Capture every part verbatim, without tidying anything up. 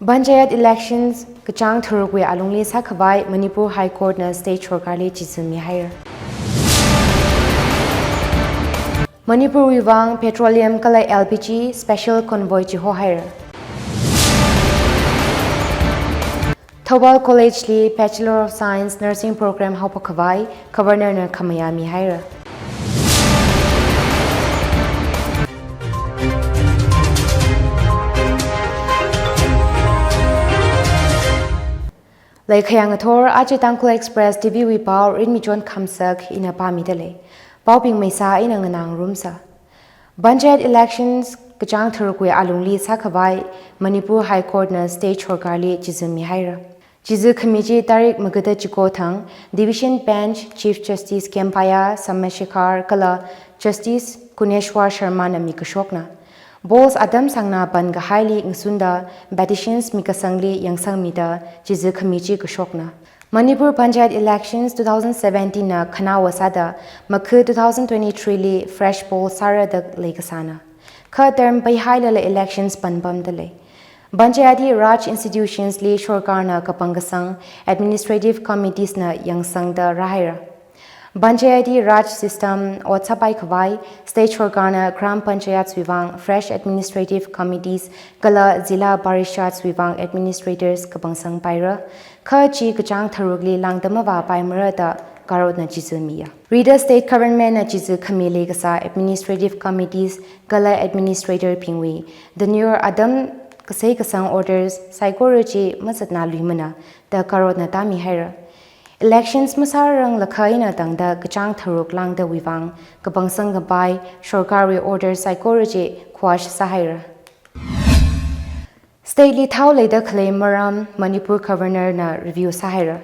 Panchayat elections kachāng tharukwui alungli sākhavai Manipur High Court na state sorkarli chizu mihaira. Manipurwui vang petroleum kala L P G special convoy chihohaira. Thoubal College li Bachelor of Science Nursing Program haophok khavai Governor na khamayā mihaira. Leikhayang athor, aja Tangkhul Express T V wui pao Rinmichon Khamsak ina pāmidalei. Paobing maisā ina nganā ngarumsa. Panchayat elections kachāng tharukwui alungli sākhavai Manipur High Court na state sorkarli chizu mihaira. Chizu khami chi tarik magada chiko thang Division Bench Chief Justice Kempaiah Samashekhar kala Justice Guneshwar Sharma na mikashokna. Polls atam sāngna pankahaili ngasunda petitions mikasangli yangsangmida chizu khami chi kashokna. Manipur Panchayat elections two thousand seventeen na khanaowa sāda makha two thousand twenty-three li fresh poll sāra da leikasāna. Kha term paihailala elections panpamdalei. Panchayati Raj institutions li sorkarna kapangkasang administrative committees na yangsangda rāhaira. Panchayati Raj system ot sāpai khavai state sorkarna Gram Panchayats wui vang fresh administrative committees kala Zilla Parishads wui vang administrators kapangsangpaira. Kha chi kachāng tharukli lāngda mavāpaimara da Garotna chizu miya. Rida state government na chizu khami leikasā administrative committees kala administrator bingwui tenure atam kasei kasang orders saikora chi mazatna luimana da Garotna tāmihaira. Elections masāranglakha eina tangda kachāng tharuk lāngdawui vang kapangsang kapai sorkarwui order saikora chi quash sāhaira. State li thao leida khalei maram Manipur Governor na review sāhaira.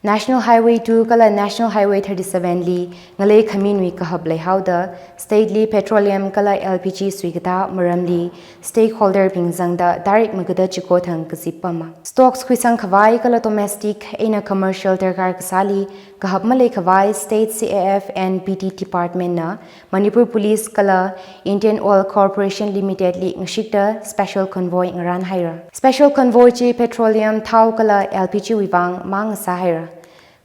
National Highway two kala National Highway thirty-seven li ngalei khaminwui kahap leihaoda state li petroleum kala L P G suikatā maramli stakeholder bing zangda tarik magada chiko thang kazip pama. Stocks khuisang khavai kala domestic eina commercial darkar kasāli kahap malei khavai state C A F and B D department na Manipur Police kala Indian Oil Corporation Limited li ngashikta special convoy ngarānhaira. Special convoy chi petroleum thao kala L P G wui vang mang sāhaira.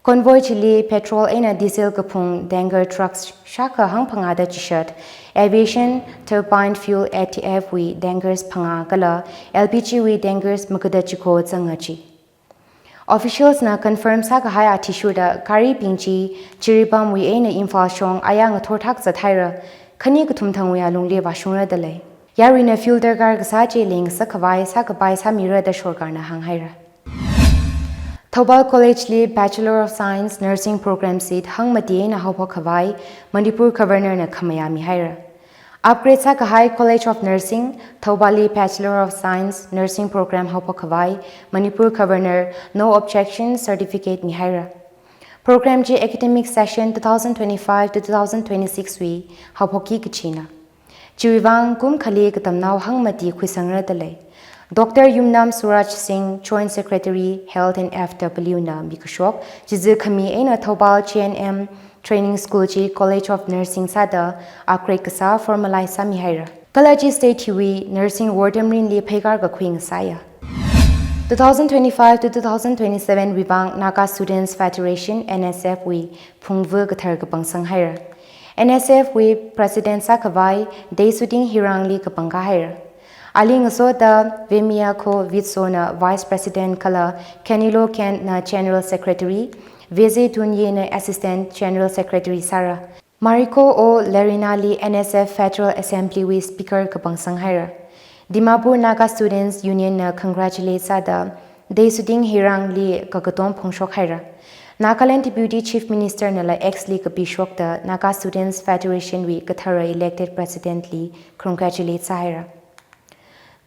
Convoy chili petrol eina diesel kaphung tanker trucks shākha hangphangāda chishat, aviation turbine fuel A T F wui tankers phangā kala L P G wui tankers magada chiko zanga chi. Officials na confirm sākahai athishurda gari bing chi Jiribam wui eina Imphal shong aya ngathor thak zathaira, khani kathum thangwui alungli vāshungra dalei. Yaruina fuel darkar kasā chi leingasak khavai sākapai sāmira da sorkarna hānghaira. Thoubal College li Bachelor of Science Nursing Program seat hangmati eina haophok khavai Manipur Governor na khamayā mihaira. Upgrade sākahai College of Nursing, Thoubal li Bachelor of Science Nursing Program haophok khavai Manipur Governor no objection certificate mihaira. Program chi academic session two thousand twenty-five to two thousand twenty-six wui haophokki kachina. Chiwui vang kum khali katamnao hangmati khuisangra dalei. Doctor Yumnam Suraj Singh, Joint Secretary, Health and F W na mikashok chizu khami eina Thoubal G N M Training School chi College of Nursing sāda upgrade kasā formalize sāmihaira. Kala chi state hiwui nursing ward tamrinli pheikar kakhui ngasāya. Two thousand twenty-five to two thousand twenty-seven wui vang Naga Students Federation, N S F wui phungvu kathar kapangsanghaira. N S F wui President sākhavai Deisuding Hirang li kapangkā haira. Ali ngasoda Vemiyakho Vitso na Vice President kala Kenilo Kent na General Secretary, Veze Tunye na Assistant General Secretary sāra. Mariko O Lerina li N S F Federal Assembly wui Speaker kapangsanghaira. Dimapur Naga Students Union na congratulate sāda Deisuding Hirang li kakatom phongshok haira. Nagaland Deputy Chief Minister nala X li kapishokta Naga Students Federation wui kathara elected President li congratulate sāhaira.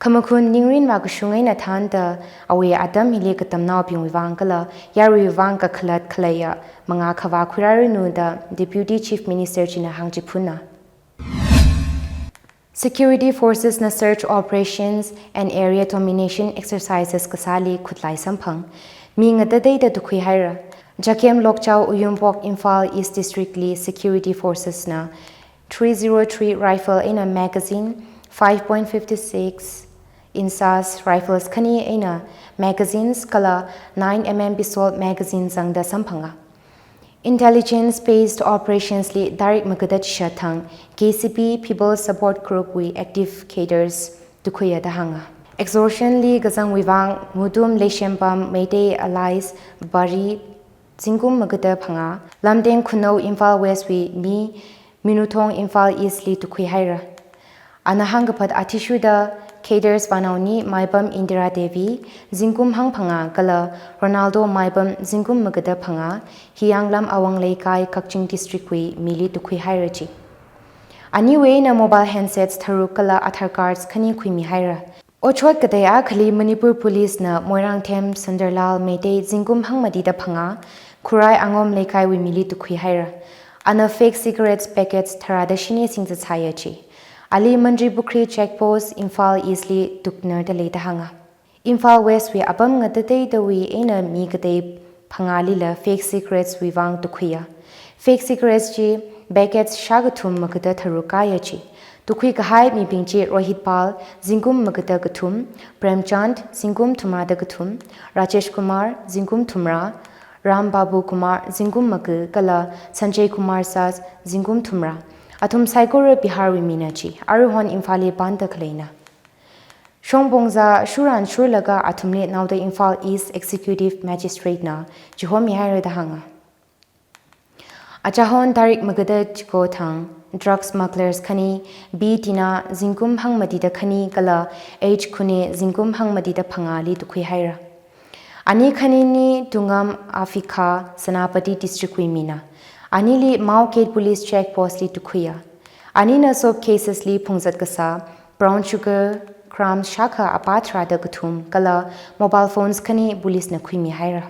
Khamakhun ningrin vākashung eina thānda awui atam hili katamnaobingwui vang kala yaruiwui vang kakhalat khaleiya mangā khavā khuirāranu da Deputy Chief Minister china hāngchiphunna. Security Forces na search operations and area domination exercises kasāli khutlai samphang mi ngatateida tukhuihaira. Jakem Lokchao Oyumpok Imphal East District li Security Forces na three zero three rifle eina magazine, five point fifty-six INSAS rifles khani eina magazines kala nine M M pistol magazine zangda samphanga. Intelligence-based operations li tarik magada chishat thang K C P People Support Group wui active cadres tukhuiya da hānga. Extortion li kazangwui vang Mudum Leishempam Meitei alias Bari zingkum magada phangā, Lamdeng Khunou Imphal West wui mi Minuthong Imphal East li tukhui haira. Ana hāngkaphat athishurda cadres vānaoni Maibam Indira Devi zingkum hangphangā kala Ronaldo Maibam zingkum magada phangā, Hiyanglam Awang Leikai Kakching District wui mili tukhui haira chi. Aniwui eina mobile handsets tharuk kala Aadhaar cards khani khuimi haira. Otshot katei akhali Manipur Police na Moirangthem Sunderlal Meitei zingkum hangmatida phangā, Khurai Angom Leikaiwui mili tukhui haira. Ana fake cigarettes packets tharāda shini singzatsāya chi. Ali Mantripukhri Check Post, Imphal East li tuknarda leida hānga. Imphal West wui apam ngatateitawui eina mi katei phangālila fake cigarettes wui vang tukhuiya. Fake cigarettes chi packets shākathum magada tharuk kāya chi. Tukhui kahai mibing chi Rohit Pal zingkum magada kathum, Premchand zingkum thumrāda kathum, Rajesh Kumar zingkum thumrā, Ram Babu Kumar zingkum maga kala Sanjay Kumar Sas zingkum thumrā. Athum saikora Bihar wui mina chi, aruihon Imphal li panda khaleina. Shongpongza shuran shurlaga athumli naoda Imphal East Executive Magistrate na chihomi haira da hānga. Achahon tarik magada chiko thang drug smugglers khani B Tina zingkum hangmatida khani kala H Khune zingkum hangmatida phangāli tukhui haira. Ani khanini Tungam Afikha Senapati District wui mina. Anili Mao Gate Police Check Post li tukhuiya. Anina soap cases li phungzat kasā brown sugar grams shākha apā tharāda kathum kala mobile phones khani police na khuimi haira.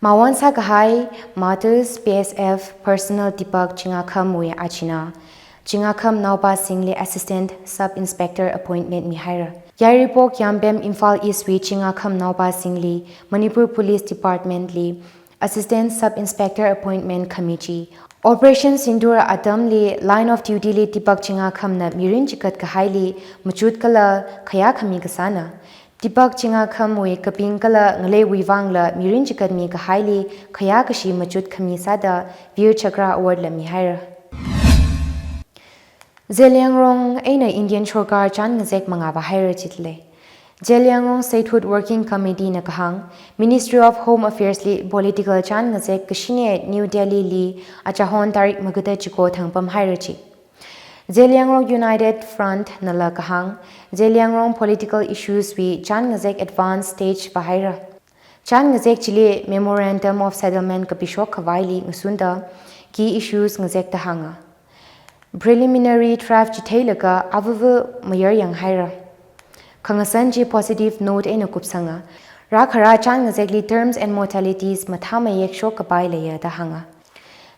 Mawon sākahai Martyrs P S F personnel Deepak Chingakham wui achina Chingakham Naopa Singh li Assistant Sub Inspector appointment mi haira. Yairipok Yampem Imphal East wui Chingakham Naopa Singh li Manipur Police Department li Assistant Sub Inspector appointment khami chi. Operation Sindoor atamli line of duty li Deepak Chingakham na mirin chikat kahaili machut kala khayā khami kasāna. Deepak Chingakham wui kaping kala ngaleiwui vangla mirin chikat mi kahaili khayā kashi machut khami sāda Veer Chakra Award la mi haira. Zeliangrong eina Indian sorkar chān ngazek mangā vāhaira chitli. Zeliangrong Statehood Working Committee na kahāng, Ministry of Home Affairs li political chān ngazek kashini New Delhi li achahon tarik magada chiko thang pamhaira chi. Zeliangrong United Front nala kahāng, Zeliangrong political issues wui chān ngazek advance stage vāhaira. Chān ngazek chili Memorandum of Settlement kapishok khavaili ngasunda key issues ngazek da hānga. Preliminary draft chitheilaga avava mayar yanghaira. Khangasan chi positive note eina kupsanga. Rākhara chān ngazekli terms and modalities mathāmayek shok kapai leiya da hānga.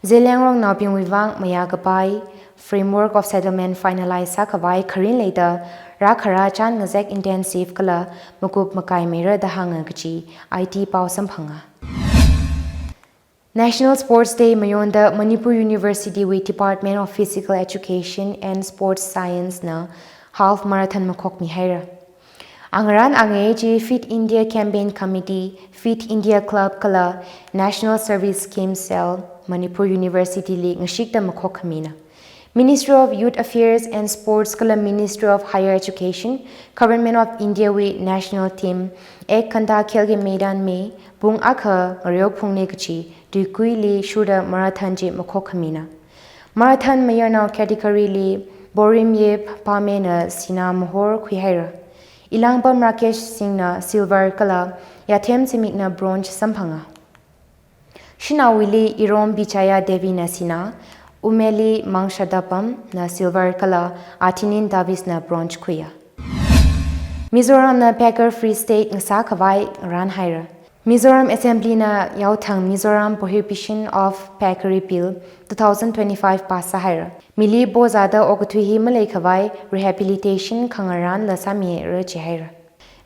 Zeliangrong naobingwui vang mayā kapai Framework of Settlement finalize sākhavai kharin leida rākhara chān ngazek intensive kala makup makai meira da hānga kachi I T pao samphanga. National Sports Day mayonda Manipur University wui Department of Physical Education and Sports Science na half marathon makhok mihaira. Angarān angei chi Fit India Campaign Committee, Fit India Club kala National Service Scheme Cell Manipur University li ngashikta makhok khamina. Ministry of Youth Affairs and Sports kala Ministry of Higher Education, Government of India wui national team Ek Ghanta Khel Ke Maidan mein pung akha ngareo phungni kachi tuikuili shurda marathon chi makhok khamina. Marathon mayarnao category li Borimyep Pame na sinā mohor khuihaira. Ilangpam Rakesh Singh na silver kala Yathem Zimik na bronze samphanga. Shanaowuili Irom Bichaya Devi na sinā, Umeli Mangshadapam na silver kala Athinin Davis na bronze khuiya. Mizoram na Packer Free State ngasā khavai ngarān haira. Mizoram Assembly na yaothang Mizoram Prohibition of Packery Bill two thousand twenty-five pass sāhaira. Mili bozāda okathui hi malei khavai rehabilitation khangarānla sāmira chihaira.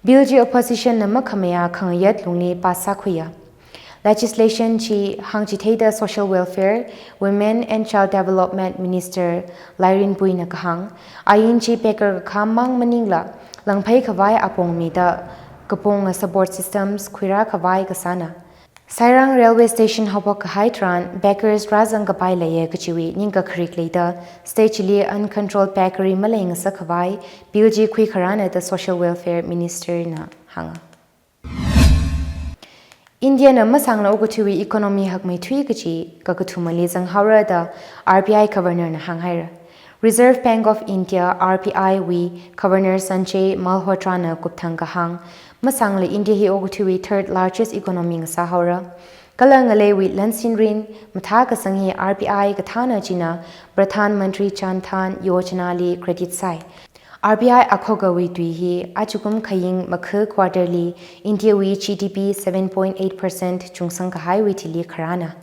Bill chi opposition na makhamayā khangayat lungli pass sākhuiya. Legislation chi hāngchitheida Social Welfare, Women and Child Development Minister Lairinpui na kahāng, ain chi packer kakham mang maningla, langphei khavai apong mida kaponga support systems khuirā khavai kasāna. Sairang Railway Station haophok kahai tharan bakers rāzang kapai leiya kachiwui ningkakharik leida state chili uncontrolled bakery maleingasak khavai bill chi khuikharāna da Social Welfare Minister na hānga. India na masāngla okathuiwui economy hakmeithui kachi kakathumali zanghaora da R B I Governor na hānghaira. Reserve Bank of India, R B I wui Governor Sanjay Malhotra na kupthang kahāng, masāngla India hi okathuiwui third largest economy ngasāhaora. Kala ngaleiwui lansinrin mathākasang hi R B I kathāna china Pradhan Mantri Jan Dhan Yojana li credit sāi. R B I akhogawui tui hi achukum khaying makha quarter li India wui G D P seven point eight percent chungsang kahaiwui thili kharāna.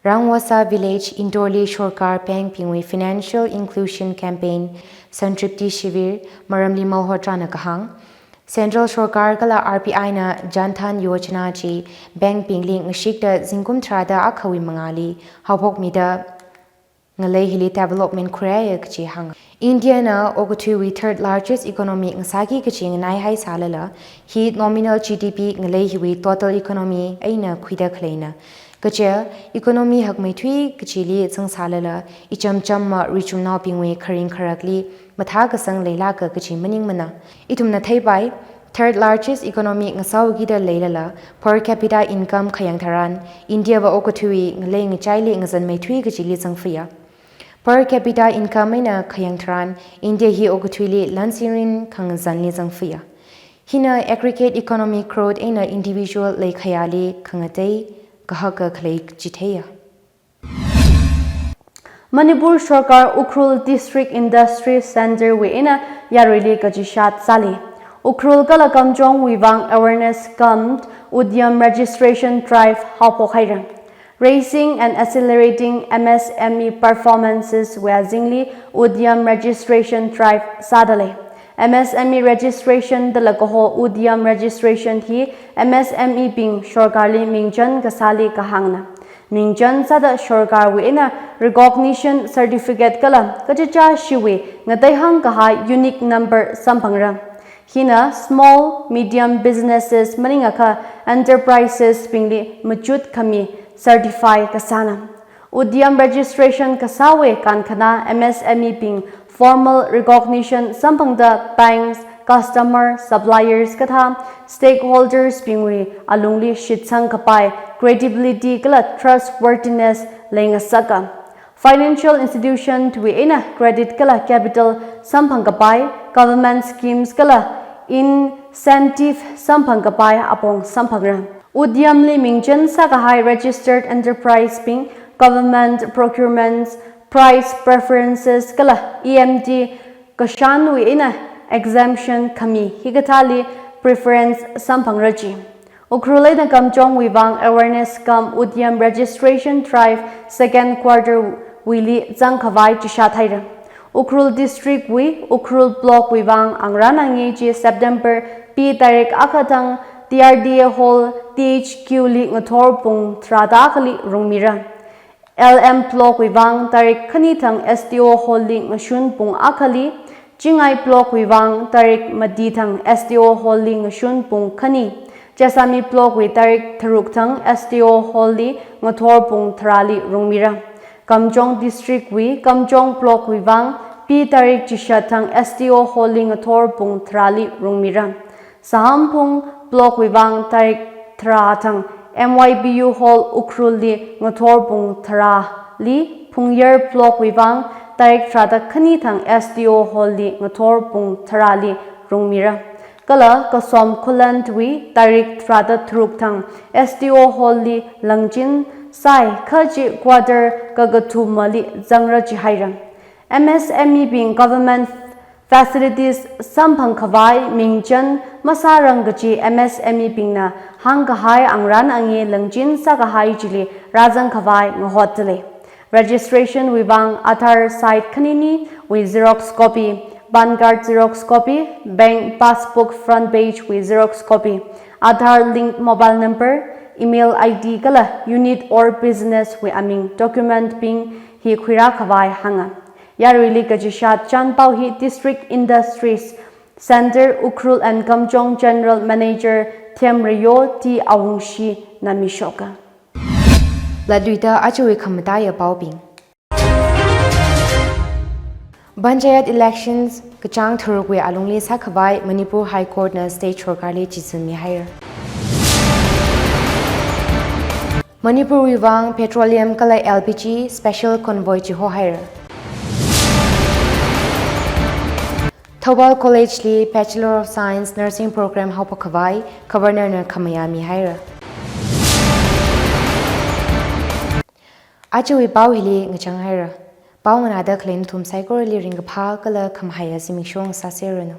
Rangwasa Village, Indore li sorkar bank bingwui financial inclusion campaign Santripti Shivir maramli Malhotra na kahāng, Central sorkar kala R B I na Jan Dhan Yojana chi bank bingli ngashikta zingkum tharāda akhawui mangāli haophokmida ngalei hili development khuirāya kachi hānga. India na okathuiwui third largest economy ngasāki kachi nganaihai sālala, hi nominal G D P ngalei hiwui total economy eina khuida khaleina. Kaja, economy hakmeithui kachili zangsālala, ichamchamma richumnaobingwui kharing kharakli mathākasang leilāka kachi maningmana. Ithumna theipai, third largest economy ngasāhaokida leilala, per capita income khayang tharan India va okathuiwui ngalei ngachaili ngazanmeithui kachili zangfaya. Per capita income eina khayang tharan India hi okathuili lansinrin khangazanli zangfaya. Hina aggregate economic growth eina individual leikhayāli khangatei kahaka khalei chitheiya. Manipur sorkar Ukhrul District Industry Centre wui eina yaruili kachishat sāli. Ukhrul kala Kamjong wui vang awareness cum Udyam registration drive haophok haira. Raising and accelerating M S M E performances wui azingli Udyam registration drive sādalei. M S M E registration dala kaho Udyam registration hi M S M E bing sorkarli mingchan kasāli kahāngna. Mingchan sāda sorkarwui eina recognition certificate kala kachichā shiwui ngateihang kahai unique number samphangra. Hina small, medium businesses maningakha enterprises bingli machut khami certify kasāna. Udyam registration kasāwui kankhana M S M E bing formal recognition samphangda banks, customer, suppliers kathā stakeholders bingwui alungli shitsang kapai credibility kala trustworthiness leingasaka. Financial institution wui eina credit kala capital samphang kapai, government schemes kala incentive samphang kapai apong samphangra. Udyam li mingchan sākahai registered enterprise bing, government procurements, price preferences kala E M D kashanwui eina exemption khami hikathāli preference samphangra ji. Ukhrul eina Kamjong wui vang awareness cum Udyam registration drive second quarter wuili zangkhavai chishat haira. Ukhrul district wui Ukhrul block wui vang angranange ji September pi tarik akha thang T R D A hall T H Q li ngathor pung tharāda akhali rungmira. L M block wui vang tarik khani thang S D O hall li ngashun pung akhali, Chingai block wui vang tarik mati thang S D O hall li ngashun pung khani, Chesami block wui tarik tharuk thang S D O hall li ngathor pung tharāli rungmira. Kamjong district wui Kamjong block wui vang pi tarik chishat thang S D O hall li ngathor pung tharāli rungmira. Sahamphung block wui vang tarik tharā thang M Y B U hall Ukhrul li ngathor pung tharāli, Phungyar block wui vang tarik tharāda khani thang S D O hall li ngathor pung tharāli rungmira. Kala Kasom Khullen wui tarik tharāda tharuk thang S D O hall li langchin sāi kha chi quarter kakathumali zangra jihaira. M S M E bing government facilities samphang khavai mingchan masārang kaji M S M E bingna hāngkahai angranange langchin sākahai chili rāzang khavai ngahotdalei. Registration wui vang Aadhaar side khanini wui xerox copy, PAN card xerox copy, bank passbook front page wui xerox copy, Aadhaar linked mobile number, email I D kala unit or business wui aming document bing hi khuirā khavai hānga. Yaruili kachishat chanpao hi District Industries Center Ukhrul and Kamjong General Manager Themreyo T Awungshina mishoka. Latluida ajawui khamataiya paobing. Panchayat elections kachāng tharukwui alungli sākhavai Manipur High Court na state sorkarli chizinmi haira. Manipurwui vang petroleum kala L P G special convoy chiho haira. Thoubal College li Bachelor of Science Nursing Program haophokkhavai Governor na khamayā mihaira. Ajawui pao hili ngachang haira. Pao nganāda khalei nathum saikorali ringkaphā kala khamahaiya zimiksho ngasāserranu.